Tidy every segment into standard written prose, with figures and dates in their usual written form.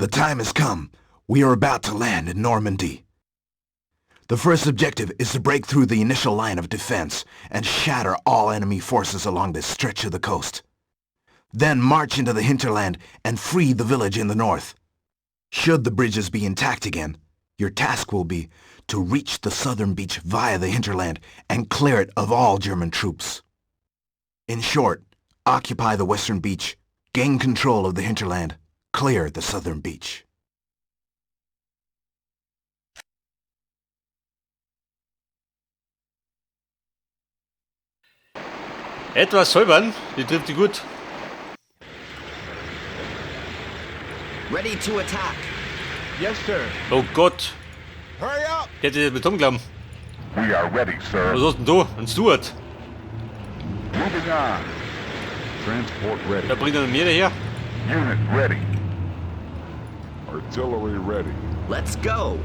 The time has come. We are about to land in Normandy. The first objective is to break through the initial line of defense and shatter all enemy forces along this stretch of the coast. Then march into the hinterland and free the village in the north. Should the bridges be intact again, your task will be to reach the southern beach via the hinterland and clear it of all German troops. In short, occupy the western beach, gain control of the hinterland, clear the southern beach. Etwas säubern, die trifft die gut. Ready to attack. Yes, sir. Oh Gott, Hurry up! der hat sich das Beton glauben. We are ready, sir. Was hast denn da? Ein Stuart. Moving on. Transport ready. Da bringt er noch mehr daher. Unit ready. Artillery ready. Let's go.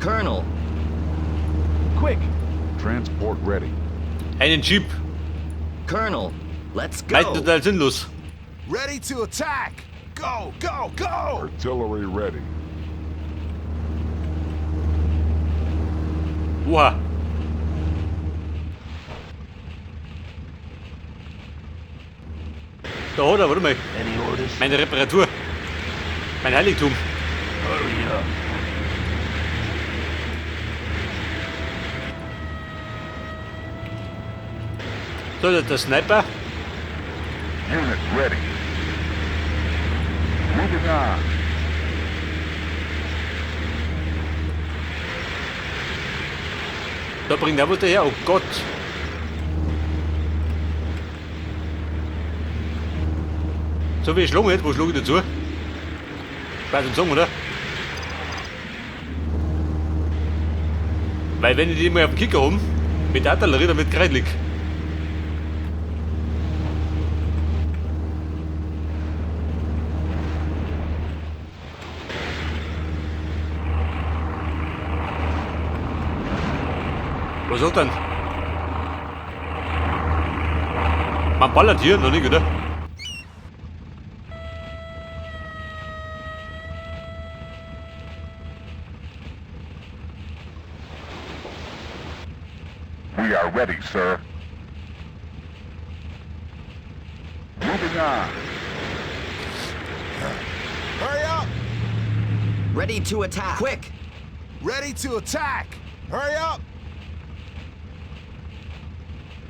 Colonel, Quick. Transport ready. Einen Jeep. Colonel, let's Meistens go. total sinnlos. Ready to attack! Go, go, go! Artillery ready. Oha. Da hat er, warte mal. Meine Reparatur. Mein Heiligtum. So, der Sniper. Unit ready. Moving on. Da bringt er was daher. Oh Gott. So wie ich schlagen hätte, wo schlage ich dazu? Schwer zum sagen, oder? Weil wenn ich die mal auf den Kicker habe, mit der Artillerie, dann wird kreidlig. Was sagt denn? Man ballert hier noch nicht, oder? We are ready, sir. Moving on. Hurry up! Ready to attack. Quick. Ready to attack! Hurry up!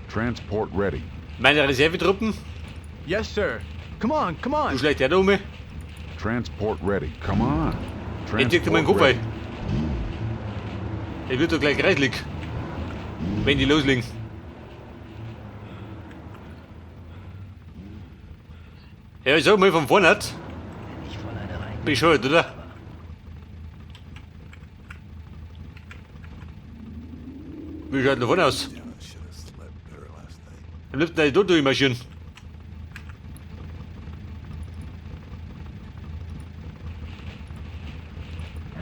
Transport ready. Meine Reservetruppen, Yes, sir. Come on, come du on. schlägst her da um. Transport ready. Come on. Ich direkt in meinen Transport Kopf ready. ein. Es wird doch gleich kreislig. Wenn die loslegen. Ja, ich sag mal von vorne hat. Bescheuert, oder? Wie schaut denn da vorne aus? Am liebsten hätte ich da durchmarschieren.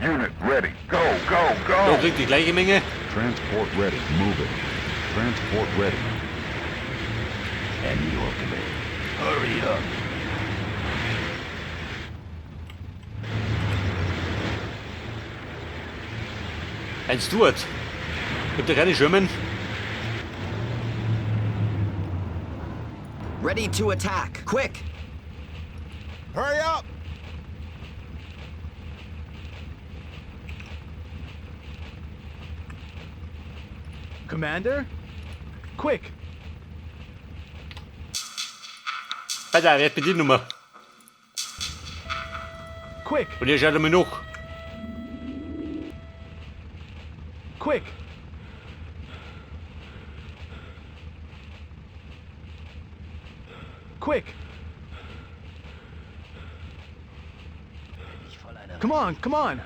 Unit ready. Go, go, Da go. kriegt die gleiche Menge. Transport ready. Move it. Transport ready. Ein Stuart. Gibt ja keine Schirmen. Ready to attack. Quick. Hurry up! Commander? Quick. Alter, wer ist die Nummer? Quick. Und ihr schaut einmal nach. Quick. Quick. Come on, come on.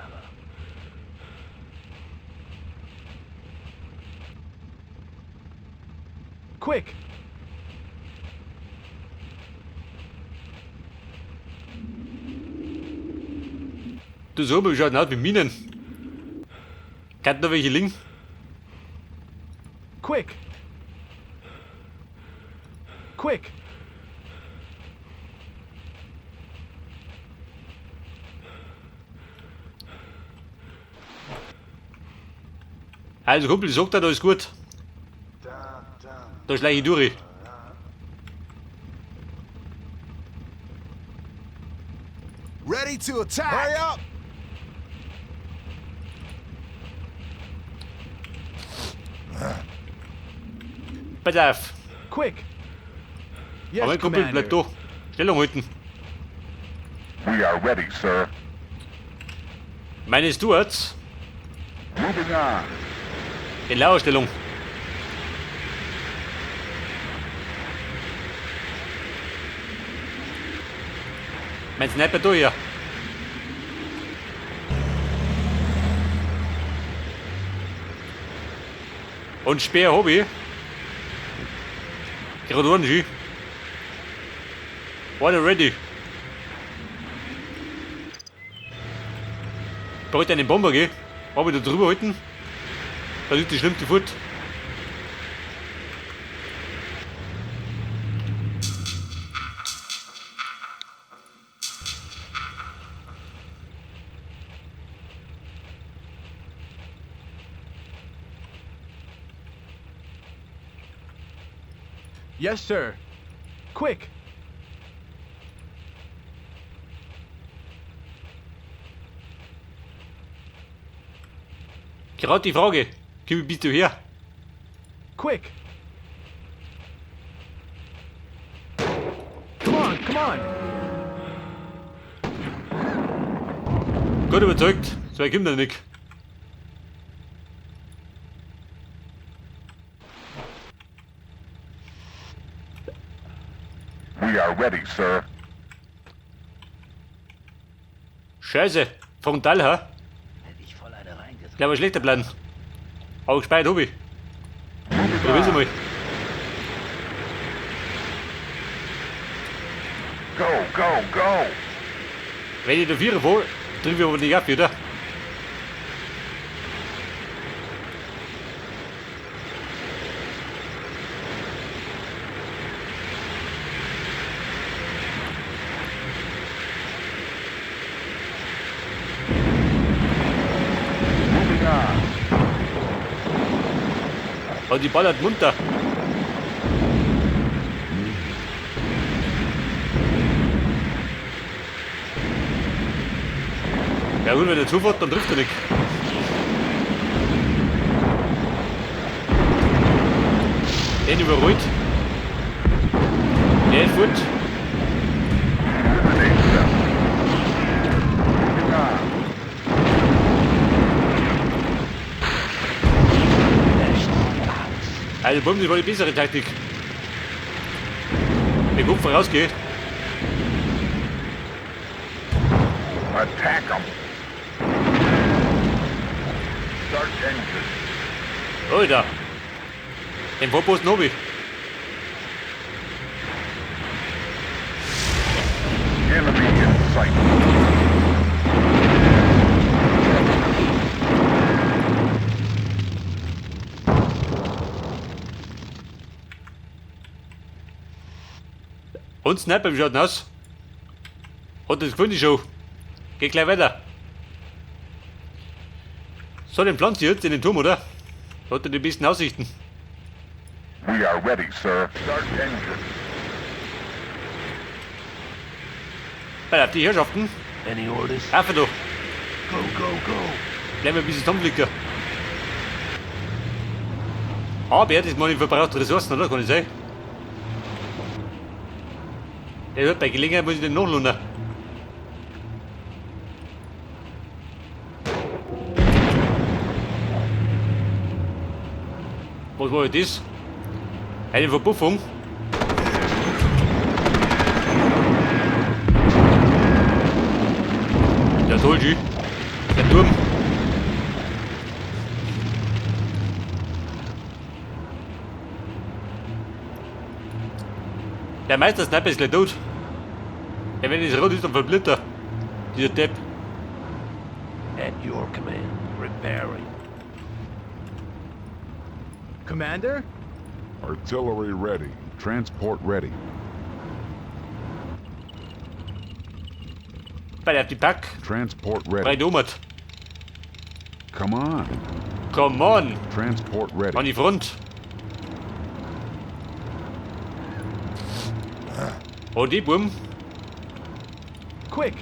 Quick. Du so, wie schaut denn aus mit Minen? Kann da welche liegen? Quick. Quick. Also Kumpel, ich sag dir, da ist gut. Da schleich ich durch. Ready to attack! Hurry up! Pass auf. Quick. Yes, Aber mein Kumpel, Commander. bleib da. Stellung halten. We are ready, sir. Meine Stuarts Moving on. in Lauerstellung. Mein Sniper da hier. Und Speer hab ich. Gerade einen Ski. One ready. Braucht einen Bomber, gell? Hab ich da drüber halten? Da liegt die schlimmste Furt. Yes, sir. Quick. Gerade die Frage. Kimi, bist du her? Quick. Come on, come on. Gut überzeugt. So weit kommt er nicht. We are ready, sir. Scheiße. Frontal, ha? Gleich mal schlechter Plan. Aber gespeichert hab ich. Moving Probier's on. mal. Go, go, go. Wenn ich da Vierer fahre, triff ich aber nicht ab, oder? Moving on. Aber die ballert munter. Ja gut, wenn er zufährt, dann trifft er nicht. Den überrollt. Der ist fort. Eliminate them. Moving on. Also Bumm, das war die bessere Taktik. Wenn Kopf vorausgeht. Attack them. Start engine. Alter. Den Vorposten hab ich. Enemy in sight. Und Sniper, wie schaut denn aus? Hat das gefunden schon. Geht gleich weiter. So, den pflanze ich jetzt in den Turm, oder? Da hat er die besten Aussichten. We are ready, sir. Start engine. Bei auf die Herrschaften. Any orders? Einfach da. Go, go, go. Bleiben wir ein bisschen zusammenflicken. Aber das meine ich verbraucht Ressourcen, oder? Kann ich sein? Ja, bei Gelegenheit muss ich den nachlohnen. Was war das? Eine Verpuffung? Ja, toll, G. Der Turm. Der Meister Sniper ist gleich tot. Ja, wenn es rot ist, dann verblindet er. Dieser Depp. At your command. Repairing. Commander? Artillery ready. Transport ready. Bei der die Pack. Transport ready. Breit umert. Come on. Come on. Transport ready. An die Front. Und die Buben Quick!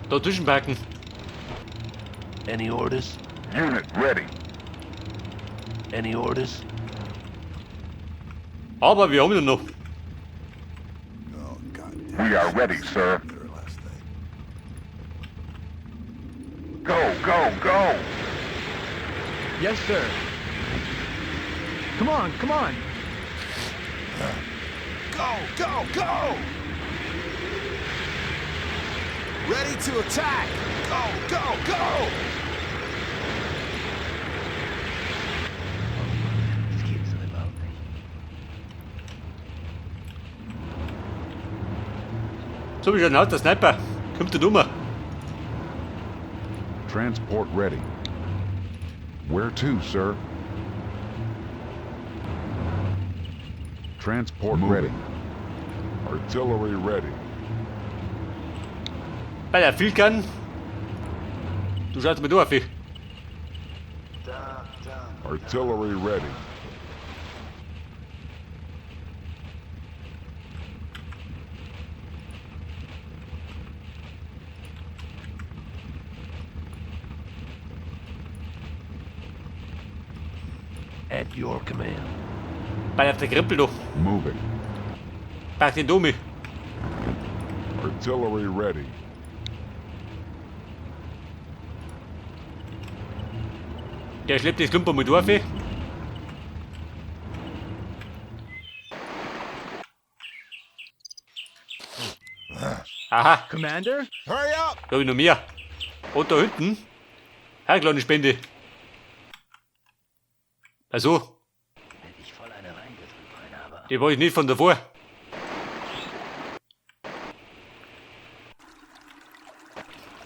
da zwischenpacken. Any orders? Unit ready. Any orders? Aber wir haben ihn noch. Oh, God damn. We are ready, sir. Better last night. Go, go, go! Yes, sir. Come on, come on! Go, go, go! Ready to attack! Go, go, go! Das gibt's doch überhaupt nicht. So wie schon aus, der Sniper. Kommt der Nummer. Transport ready. Where to, sir? Transport ready. Artillery ready. Bei der Vielkan. Du schaust mir durch, Vieh. Artillery ready. At your command. Bei auf der Krippel doch. Moving. Pack den Domi. Artillery ready. Der schleppt das Klumper mit durch, Vieh. Aha, Commander? Hurry up! da hab ich noch mehr. Und da hinten. Herr, kleine Spende. Also, Hätte ich voll eine reingedrückt, meine aber. die war ich nicht von davor.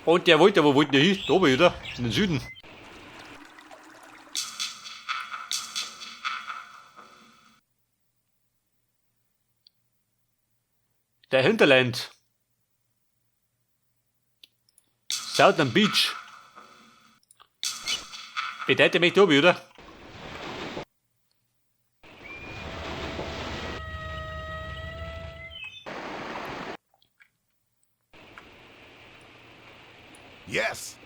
Und der wollte, wo wollte der hin? Da oben, oder? In den Süden. Der Hinterland. Southern Beach. Bedeutet mich da oben, oder? Yes!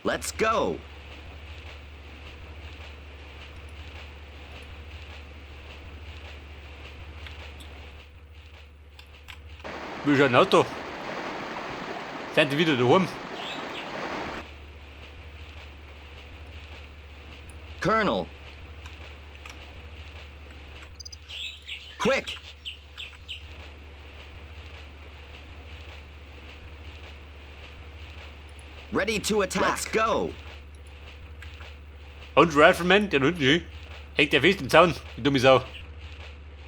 Let's go. Wie ist ein Auto? Sind die wieder daheim? Colonel. Quick! Ready to attack. Let's go. Und Rifleman, der da hinten hin, hängt der fest im Zaun, die dumme Sau.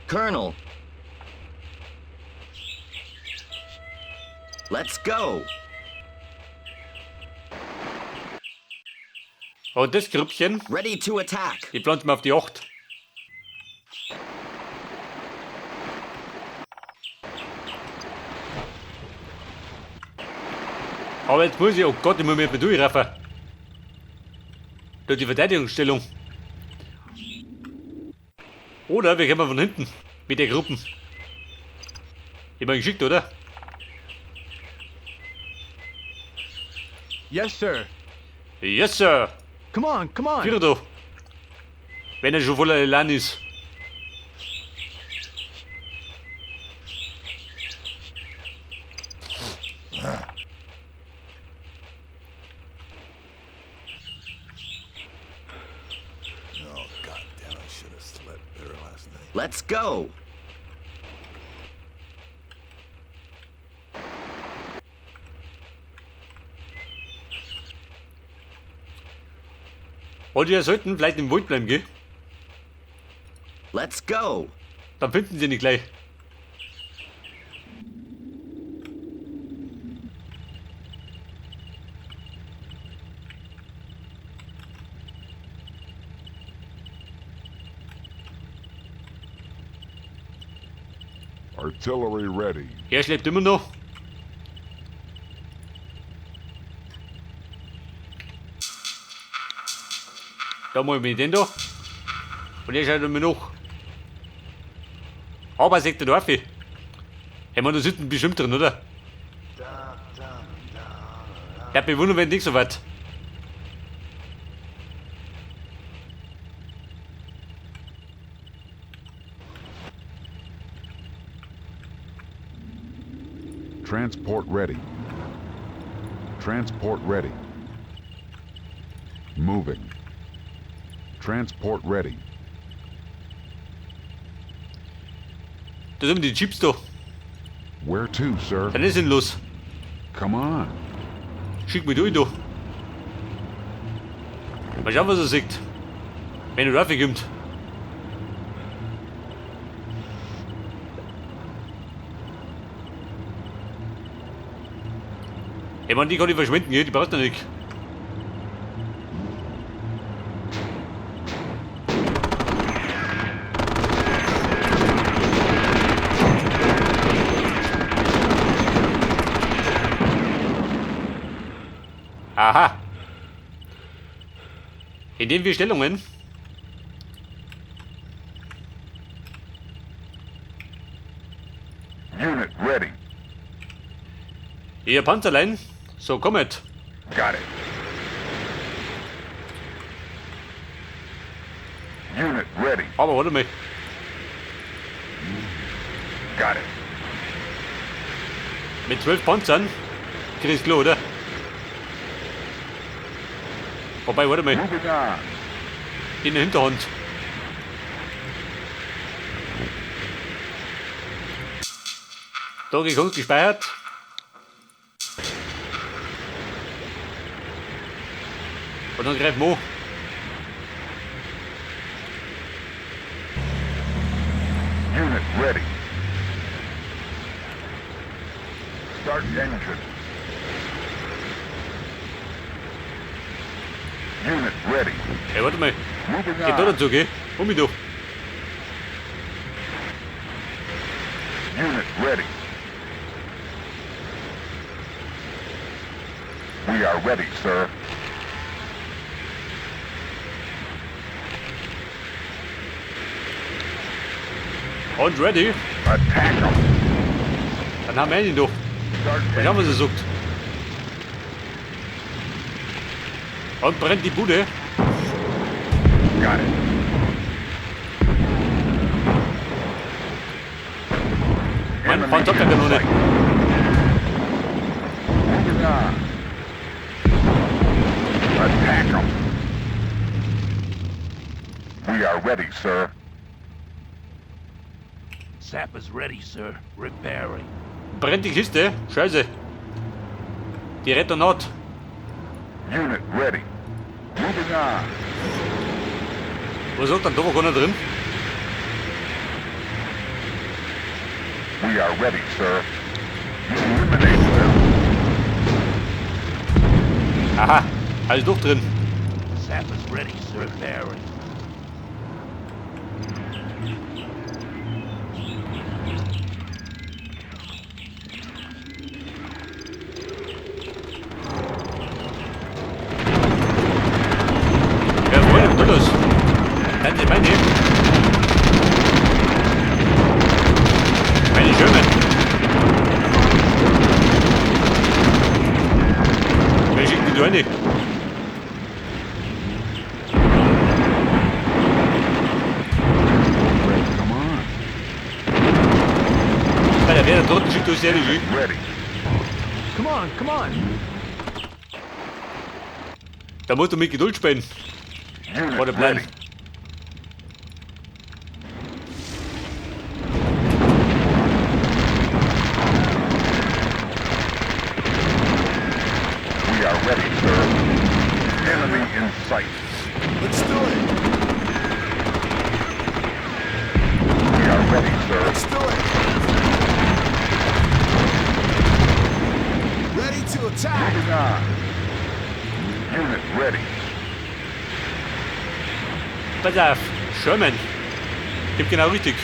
Colonel. Let's go. Und das Grüppchen, Ready to attack. die pflanzen wir auf die 8. Aber jetzt muss ich, oh Gott, ich muss mich durchraffen. Durch die Verteidigungsstellung. Oder wir kommen von hinten mit der Gruppen. Immer geschickt, oder? Yes, sir. Yes, Sir. Come on, come on. Vierter. Wenn er schon voller Elan ist. Oh, God damn, I should have slept better last night. Let's go. Und wir sollten vielleicht im Wald bleiben, gell? Let's go. Dann finden sie nicht gleich. Artillery ready. Er schleppt immer noch. Da mal mit den da. Und der schaut mir noch. Aber sagt der Dorfi. Hey man, da sitzen bestimmt drin, oder? Ja, mich wundern, wenn nicht so weit. Transport ready. Transport ready. Moving. Transport ready. Da sind die Chips da. Where to, sir? Dann ist denn los. Come on. Schick mich durch da. Mal schauen, was er sagt. Wenn er raufkommt. Hey Mann, die kann ich verschwinden, gell? Die brauchst du nicht. Aha. In den vier Stellungen. Unit ready. Ihr Panzerlein. So, kommet. Got it. Unit ready. Aber warte mal. Got it. Mit 12 Panzern kriegst du, oder? Wobei, warte mal. Moving on. In der Hinterhand. Da gekommen, gespeichert. Und dann greifen wir an. Unit ready. Start engine. Unit ready. Hey, warte mal. Moving Geht da on. dazu, gell? Hol mich doch. Unit ready. We are ready, sir. Und ready. Attack 'em. Dann haben wir ihn doch. Start Mal schauen, was engine. er sagt. Und brennt die Bude. Got it. Mein Enemy Panzerabwehrkanone. in sight. Moving on. Attack 'em. We are ready, sir. Sappers ready, sir. Repairing. Brennt die Kiste. Scheiße. Die Retonat. Unit ready. Moving on. Was sagt dann da war keiner drin? We are ready, sir. Eliminate them. Aha. Alles doch drin. Sappers ready, sir. Repairing. Ja, Freunde, was ist los? Dann sind meine. Meine Schirme. Wer schickt die da rein? Ready. Come on. Bei der Wehr da drunten schickt uns ehrlich. Ready. Come on, come on. Da musst du mit Geduld spielen. Unit War der Plan. ready. We are ready, sir. Enemy in sight. Let's do it. We are ready, sir. Let's do it. Ready to attack. Moving on. Unit ready. Pass auf, Sherman. Gib genau richtig.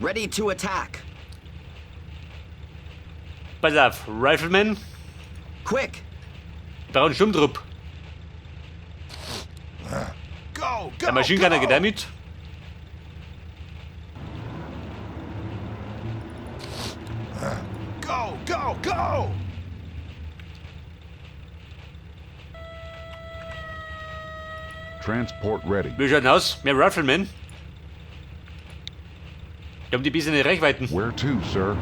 Ready to attack. Pass auf, Rifleman. Quick. Ich brauche einen Sturmtrupp. Go, go, Der Maschinenkanner go! geht auch mit. Go, go, go! Transport ready. Wie schaut denn aus? Mehr Riflemen. Die haben die bisschen Reichweiten. Where to, sir?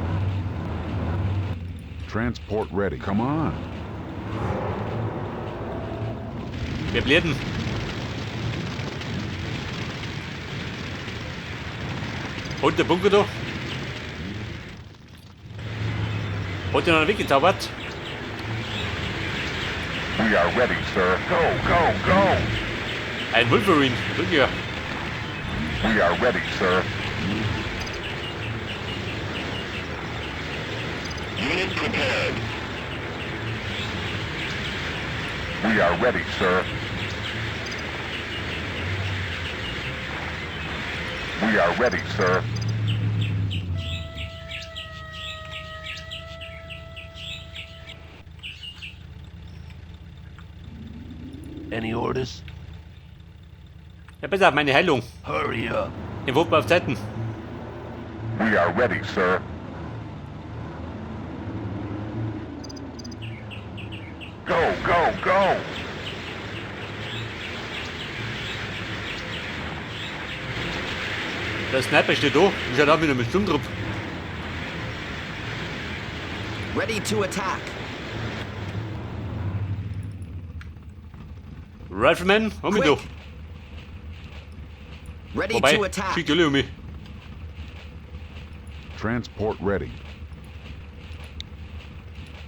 Transport ready. Come on. Wer bläden? Und der Bunker da? Hat der noch weggezaubert? We are ready, sir. Go, go, go! Ein Wolverine, wirklich ja. We are ready, sir. Unit prepared. We are ready, sir. We are ready, sir. Any orders? Ja, pass auf, meine Heilung. Hurry up. Den Wuppen auf Zeiten. We are ready, sir. Go, go, go! Der Sniper steht da. Ich schau da mit einem Sturmtrupp. Ready to attack. Rifleman, hol mich da. Quick. Ready Wobei, to attack. schickt alle um mich. Transport ready.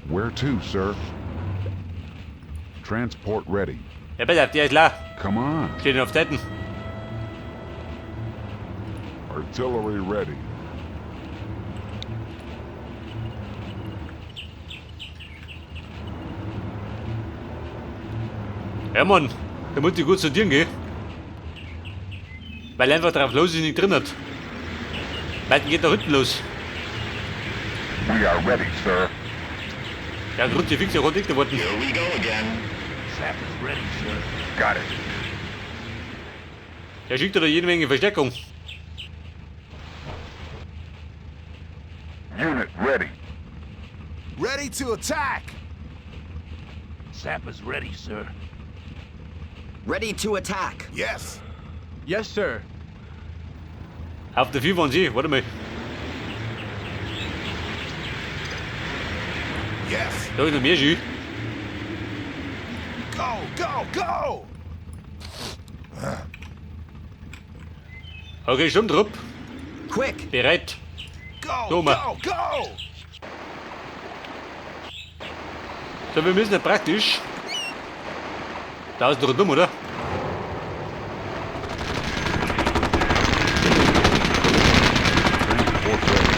Where to, sir? Transport ready. Ja, pass auf, der ist klar. Come on. Steht auf Zeiten. Artillery ready. Ja, Mann, der muss ich gut sortieren, gell? Weil einfach drauf los ist, nicht drin hat. Weiter geht da hinten los. We are ready, sir. Ja, Kruzifix, der rot dick geworden. Here we go again. Sappers ready, sir. Got it. Der schickt da jede Menge Verstärkung. Unit ready. Ready to attack! Sappers ready, sir. Ready to attack. Yes! Yes, sir. Auf der 4 waren sie, warte mal. Yes! Da ist noch mehr Ski. Go, go, go! Okay, Sturmtrupp. Quick. Bereit. Go, Thomas. go, go! So, wir müssen ja praktisch. Da ist doch dumm, oder? Transport ready.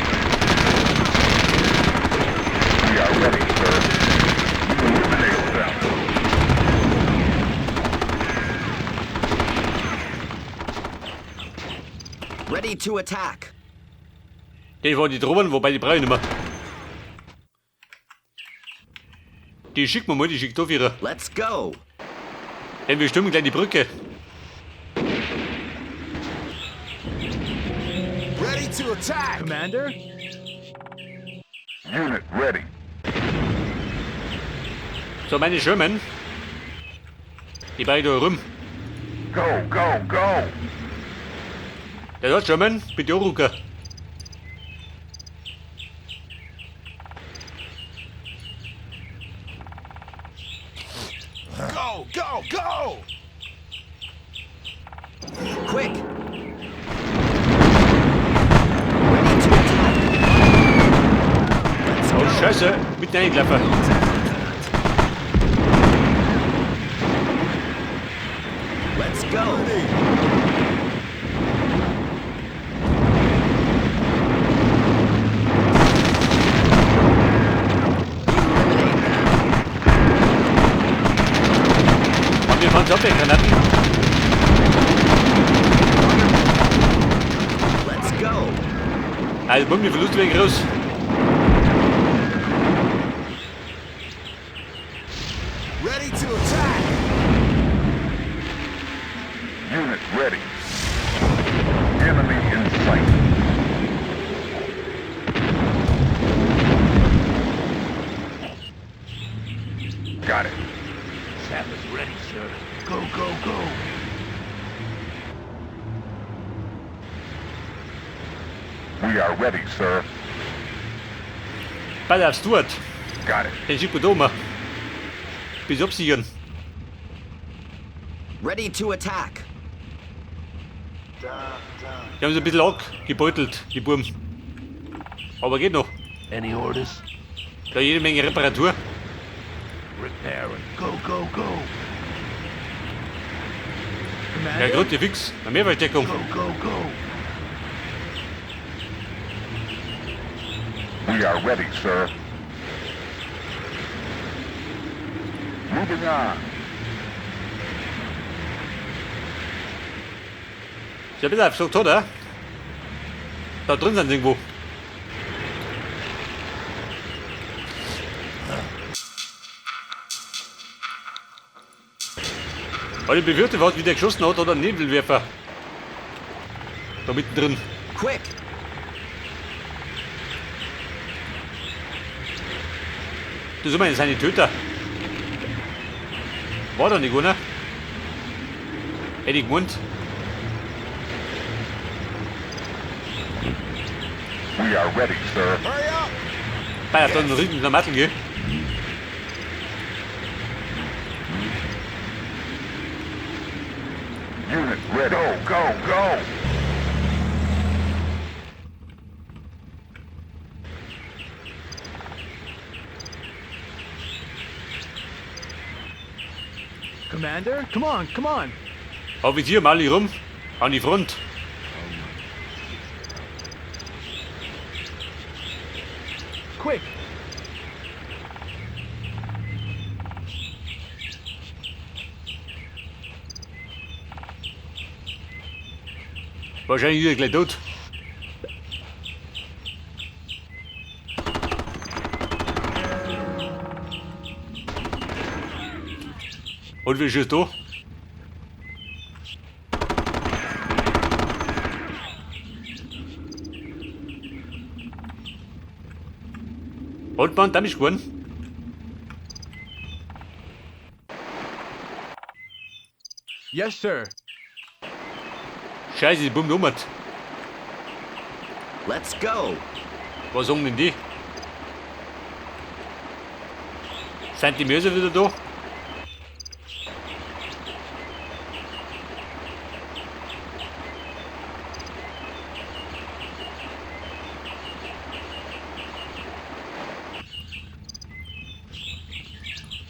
We are ready, sir. Eliminate them. Ready to attack. Die waren die Drohnen, wobei die brauche ich nicht mehr. Die schicken wir mal, die schickt da wieder. Let's go. Denn wir stürmen gleich die Brücke. Ready to attack! Commander? Unit ready. So, meine Sherman. Die brauche ich da rum. Go, go, go! Der dort, Sherman, bitte anrücken. Go, go, go! Quick. Ready to attack. Let's Oh, go. Scheiße, mitten reingelaufen. Let's go. Eliminate them. Haben wir Panzerabwehrgranaten? Let's go. Also, Bumm, die Verluste werden groß. Ready to attack. Unit ready. Enemy in sight. Got it. Sappers ready, sir. Go, go, go. We are ready, sir. Pass auf, Stuart. Got it. Den sieht gut um. Bis absichern. Ready to attack. Die haben sie ein bisschen abgebeutelt, die Burm. Aber geht noch. Any orders? Da jede Menge Reparatur. Repairing. Go, go, go. Ja, gut, die fix. Na, mehr Versteckung. Go, go, go. We are ready, sir. Moving on. Ist ja ein bisschen aufgesagt, oder? Da drin sind sie irgendwo. Weil ich befürchte, was wieder geschossen hat, oder einen Nebelwerfer. Da mittendrin. Quick. Das sind meine seine Töter. War doch nicht, oder? Hätte ich gemeint. We are ready, sir. Hurry up. Bei der einen riesen Klamotten, gell? Unit ready. Go, go, go. Commander, come on, come on. Offizier, mal hier rum. An die Front. Quick. Wahrscheinlich ist er gleich tot. Und wie schießt da? Und man, Damage gewonnen. Yes, sir. Scheiße, die Bombe um. Let's go. Was sagen denn die? Sind die Mörser wieder da?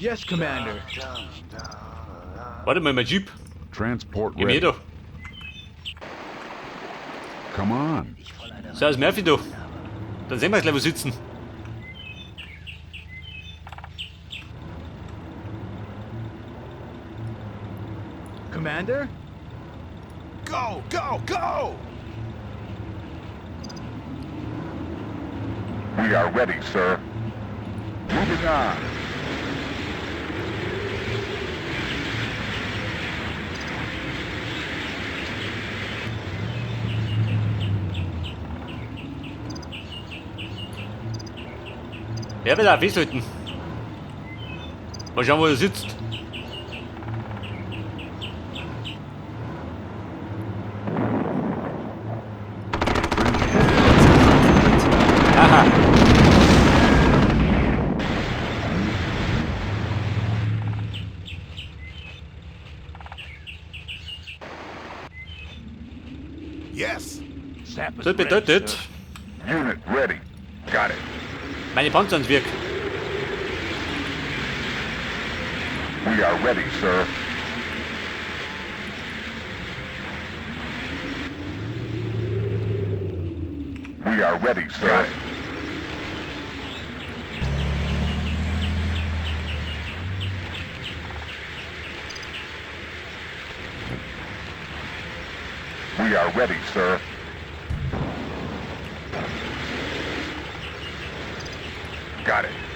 Yes, Commander. Warte mal, mein Jeep. Transport Geh mir ready. da. Come on. So, ist Murphy da. Dann sehen wir gleich, wo sitzen. Commander? Go, go, go! We are ready, sir. Moving on. Wer will da festhalten? Mal schauen, wo er sitzt. Aha. Yes! Sappers Das ready, bedeutet, sir. Unit ready. Got it. meine Panzer ans Werk. We are ready, sir. We are ready, sir. Got it. We are ready, sir. Got it.